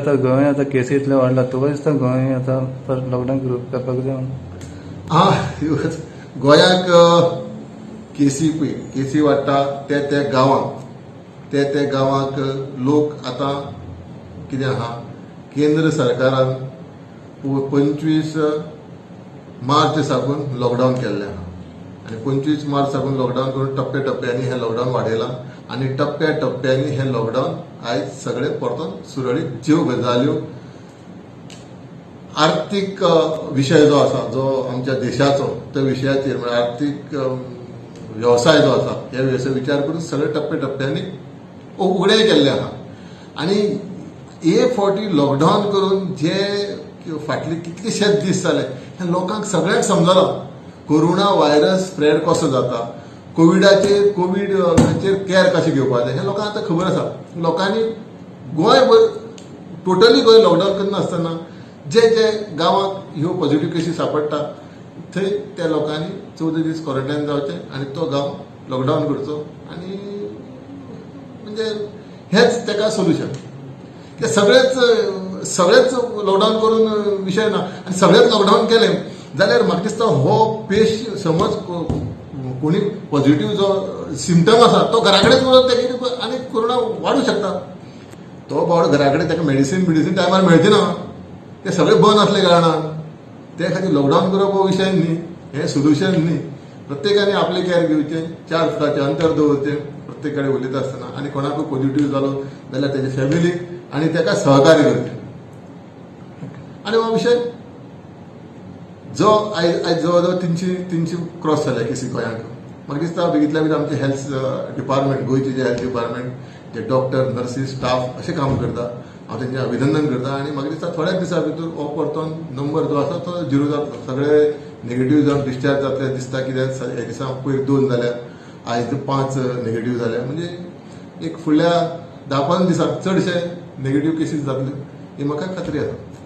आतां गोंय आतां केसी इतले वाडला, तुका दिसता गोंय आतां परत लॉकडावन करपाक जाय म्हणून? हा, गोंयाक केसी पळय, केसी वाडटा ते ते गांवांत, ते ते गांवांक लोक. आतां कितें आहा, केंद्र सरकारान 25 मार्च साकून लॉकडावन केल्लें आहा आनी 25 मार्च साकून लॉकडावन करून टप्प्या टप्प्यांनी हें लॉकडावन वाडयलां आनी टप्प्या टप्प्यांनी हें लॉकडावन आयज सगळें परतून सुरळीत. ज्यो गजाल्यो आर्थीक विशय जो आसा, जो आमच्या देशाचो, त्या विशयाचेर, म्हळ्यार आर्थीक वेवसाय जो आसा, ह्या वेवसाय विचार करून सगळे टप्प्या टप्प्यांनी उगडेय केल्ले आहा. आनी एक फावटी लॉकडावन करून जे फाटले कितलेशेच दीस जाले, हे लोकांक सगळ्यांक समजलां कोरोना व्हायरस स्प्रेड कसो जाता, कोविडाचेर, कोविडाचेर केअर कशें घेवपाक जाय, हें लोकांक आतां खबर आसा. लोकांनी गोंयभर टोटली गोंय लॉकडावन करनासतना जे जे गांवांत ह्यो पॉझिटिव्ह केसी सापडटा, थंय त्या लोकांनी 14 दीस क्वॉरंटायन जावचें आनी तो गांव लॉकडावन करचो. आनी म्हणजे हेच ताका सोल्युशन. ते सगळेच सगळेच लॉकडावन करून विशय ना. आनी सगळेच लॉकडावन केलें जाल्यार म्हाका दिसता हो पेश समज कोणी पॉझिटिव्ह जो सिमटम आसा तो घरा कडेन उरत, तेगेर आनी कोरोना वाडूं शकता. तो बावडो घरा कडेन ताका मेडिसीन बिडिसीन टायमार मेळचे ना, ते सगळे बंद आसले कारणान. ते खातीर लॉकडावन करप हो विशय न्ही, हें सोल्युशन न्ही. प्रत्येकाने आपलें केअर घेवचें, 4 फुटाचें अंतर दवरचें प्रत्येक कडेन उलयता आसतना आनी कोणाकूय पॉझिटिव्ह जालो जाल्यार तेजे फॅमिलीक आनी ताका सहकार्य करचें. आनी हो विशय जो आयज आयज जवळ जवळ 300 क्रॉस जाल्या केसी गोंयांत. म्हाका दिसता बेगीतल्या बेगीन आमचे हेल्थ डिपार्टमेंट, गोंयचे जे हेल्थ डिपार्टमेंट, जे डॉक्टर, नर्सीस, स्टाफ अशें काम करता, हांव तेंचें अभिनंदन करता. आनी म्हाका दिसता थोड्याच दिसां भितर हो परतोन नंबर जो आसा तो झिरो जातलो, सगळे नेगेटीव जावन डिस्चार्ज जातले दिसता. कित्याक ह्या दिसा पयर दोन जाल्या, आयज पांच नेगेटीव जाल्या, म्हणजे एक फुडल्या 10-15 दिसांक चडशे नेगेटीव केसीस जातले ही म्हाका खात्री आसा.